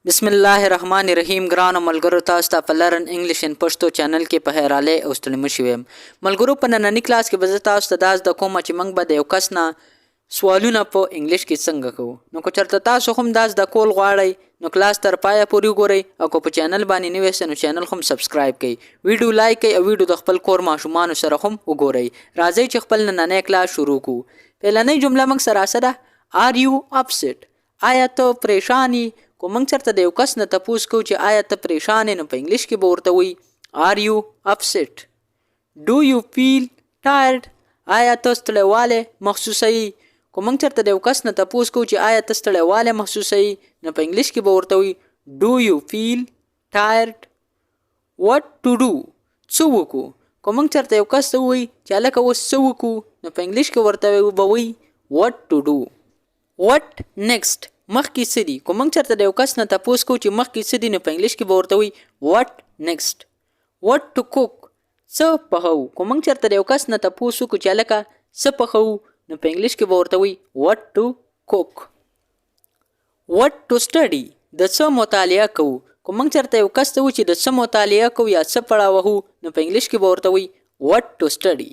بسم الله الرحمن الرحیم. ګرانو ملګرو، تاسو ته په Learn English in Pashto channel کې په خیر راغلئ او ستړي مه شي وایم. ملګرو، په ننني کلاس کې به زه تاسو ته دا زده کوم چې موږ به د یو کس نه سوالونه په انګلیش کې څنګه کوو. نو که چېرته تاسو هم دا زده کول غواړئ، نو کلاس تر پایه پورې وګورئ او که په چینل باندې نوی یاست، نو چینل هم subscribe کړئ، ویډیو لایک کړئ او ویډیو د خپل کور ماشومانو سره هم وګورئ. راځئ چې خپل نننی کلاس شروع کړو. پیلنۍ جمله موږ سره څه ده؟ Are you upset؟ آیا ته پریشان یې؟ که موږ چېرته د یو کس نه تپوس کوو چې آیا ته پریشان یې، نو په انګلیش کې به ورته وایي Are you upset؟ Do you feel tired؟ آیا ته ستړیوالی محسوسوي؟ که موږ چېرته د یو کس نه تپوس کوو چې آیا ته ستړیوالی محسوسوي، نو په انګلیش کې به ورته وایي Do you feel tired؟ What to do؟ څه وکړو؟ که موږ چېرته یو کس ته ووایي چې هلکه اوس څه وکړو، نو په انګلیش کې ورته به وایي What to do؟ What next؟ مخکې څه دي؟ که موږ چېرته د یو کس نه تپوس کوو چې مخکې څه دي، نو په انګلیش کې به ورته وایي What next؟ What to cook؟ څه پخوو؟ که موږ چېرته د یو کس نه تپوس وکړو چې هلکه څه پخوو، نو په انګلیش کې به ورته وایي What to cook؟ What to study؟ د څه مطالعه کوو؟ که موږ چېرته یو کس ته وو چې د څه مطالعه کوو یا څه پړه وهو، نو په انګلیش کې به ورته وایي What to study؟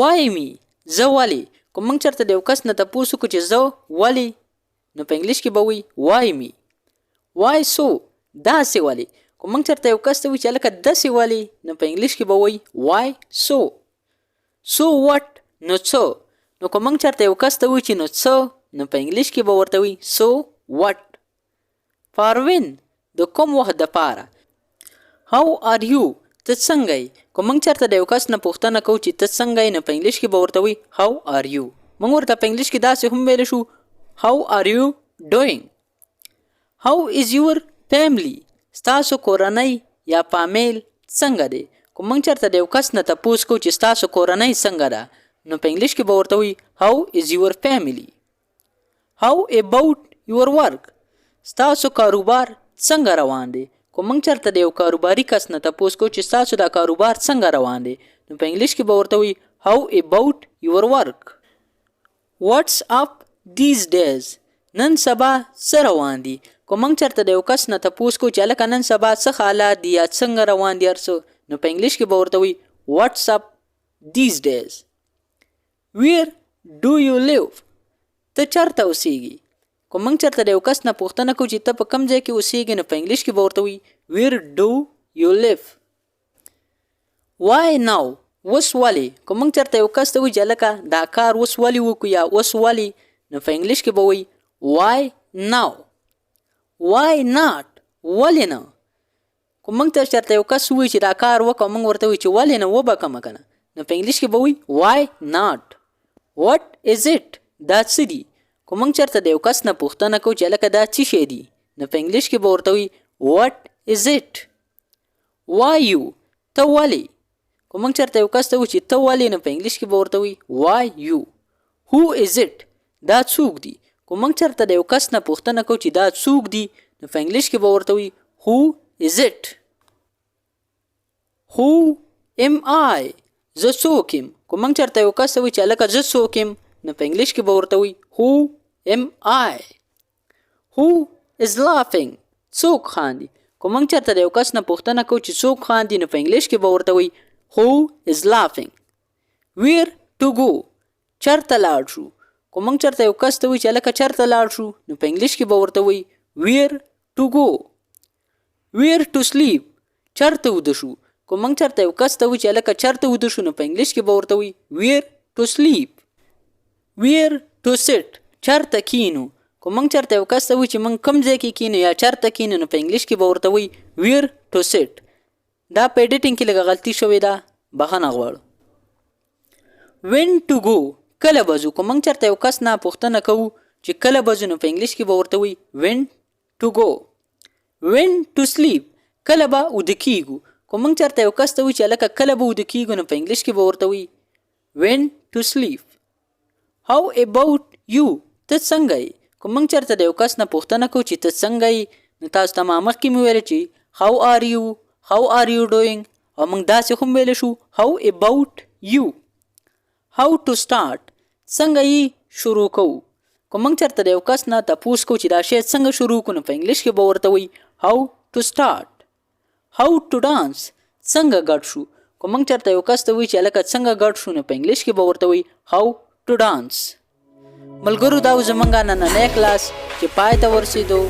Why me؟ زه ولې؟ که موږ چېرته د یو کس نه تپوس وکړو چې زه ولې، نو په انګلیش کې به وایي Why me؟ Why so؟ داسې ولې؟ که موږ چېرته یو کس ته وایي چې هلکه داسې ولې، نو په انګلیش کې به وایي Why so؟ So what؟ نو څه؟ نو که موږ چېرته یو کس ته وایو چې نو څه، نو په انګلیش کې به ورته وایي So what؟ For when؟ د کوم وخت دپاره؟ How are you؟ ته څنګه یې؟ که موږ چېرته د یو کس نه پوښتنه کوو چې ته څنګه یې، نو په انګلیش کې به ورته وایي How are you؟ موږ ورته په انګلیش کې داسې هم ویلی شو How are you doing؟ How is your family؟ ستاسو کورنۍ یا فامیل څنګه دی؟ که موږ چېرته د یو کس نه تپوس کوو چې ستاسو کورنۍ څنګه ده، نو په انګلیش کې به ورته وایي How is your family؟ How about your work؟ ستاسو کاروبار څنګه روان دی؟ که موږ چېرته د یو کاروباري کس نه تپوس کوو چې ستاسو دا کاروبار څنګه روان دی، نو په انګلیش کې به ورته وایي How about your work؟ What's up these days؟ نن سبا څه روان دي؟ که موږ چېرته د یو کس نه تپوس کوو چې هلکه نن سبا څه حالات دي یا څنګه روان دي هر څه، نو په انګلیش کې به ورته وایي What's up these days؟ Where do you live؟ ته چېرته اوسېږي؟ که موږ چېرته د یو کس نه پوښتنه کوو چې ته په کوم ځای کې اوسېږې، نو په انګلیش کې به ورته وایي Where do you live؟ Why now؟ اوس ولې؟ که موږ چېرته یو کس ته وایو چې هلکه دا کار اوس ولې وکړو یا اوس ولې، نو په انګلیش کې به وایي Why now؟ Why not؟ ولې نه؟ که موږ ته چېرته یو کس ووایي چې دا کار وکړه، موږ ورته وایو چې ولې نه، وبه کومه که نه، نو په انګلیش کې به وایي Why not؟ What is it؟ دا څه دي؟ که موږ چېرته د یو کس نه پوښتنه کوو چې هلکه دا څه شی دي، نو په انګلیش کې به ورته وایي What is it؟ Why you؟ ته ولې؟ که موږ چېرته یو کس ته وایو چې ته ولې، نو په انګلیش کې به ورته وایي Why you؟ Who is it؟ دا څوک دي؟ که موږ چېرته د یو کس نه پوښتنه کوو چې دا څوک دي، نو په انګلیش کې به ورته وایي Who is it؟ Who am I؟ زه څوک یم؟ که موږ چېرته یو کس ته وایو چې هلکه زه څوک یم، نو په انګلیش کې به ورته وایي Who am I؟ Who is laughing؟ څوک خاندي؟ که موږ چېرته د یو کس نه پوښتنه کوو چې څوک خاندي، نو په انګلیش کې به ورته وایي Who is laughing؟ Where to go؟ چېرته لاړ شو؟ که موږ چېرته یو کس ته وایو چې هلکه چېرته لاړ شو، نو په انګلیش کې به ورته وایي Where to go؟ Where to sleep؟ چېرته ویده شو؟ که موږ چېرته یو کس ته وایو چې هلکه چېرته ویده شو، نو په انګلیش کې به ورته وایي Where to sleep؟ Where to sit؟ چېرته کینو؟ که موږ چېرته یو کس ته وایو چې موږ کوم ځای کې کینو یا چېرته کینو، نو په انګلیش کې به ورته وایي Where to sit؟ دا په editing کې لږه غلطي شوې ده، بخښنه غواړو. When to go؟ کله به ځو؟ که موږ چېرته یو کس نه پوښتنه کوو چې کله به ځو، نو په انګلیش کې به ورته وایي When to go؟ When to sleep؟ کله به ویده کیږو؟ که موږ چېرته یو کس ته وایو چې هلکه کله به ویده کیږو، نو په انګلیش کې به ورته وایي When to sleep؟ How about you؟ ته څنګه یې؟ که موږ چېرته د یو کس نه پوښتنه کوو چې ته څنګه یې، نو تاسو ته ما مخکې مې ویل چې How are you؟ How are you doing؟ او موږ داسې هم ویلی شو How about you؟ How to start؟ څنګه یې شروع کوو؟ که موږ چېرته د یو کس نه تپوس کوو چې دا شی څنګه شروع کړو، نو په انګلیش کې به ورته وایي how to start. How to dance، څنګه ګډ شو. که موږ چېرته یو کس ته وایو چې هلکه څنګه ګډ شو، نو په انګلیش کې به ورته وایي how to dance. ملګرو، دا و زمونږ نننی کلاس چې پای ته ورسېدو.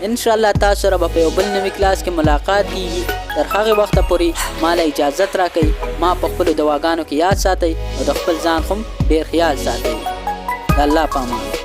انشاءالله تاسو سره به په یو بل نوي کلاس کې ملاقات کیږي. تر هغې وخته پورې ما له اجازت راکړئ. ما په خپلو دواګانو کې یاد ساتئ او د خپل ځان هم ډیر خیال ساتئ. د الله په امان.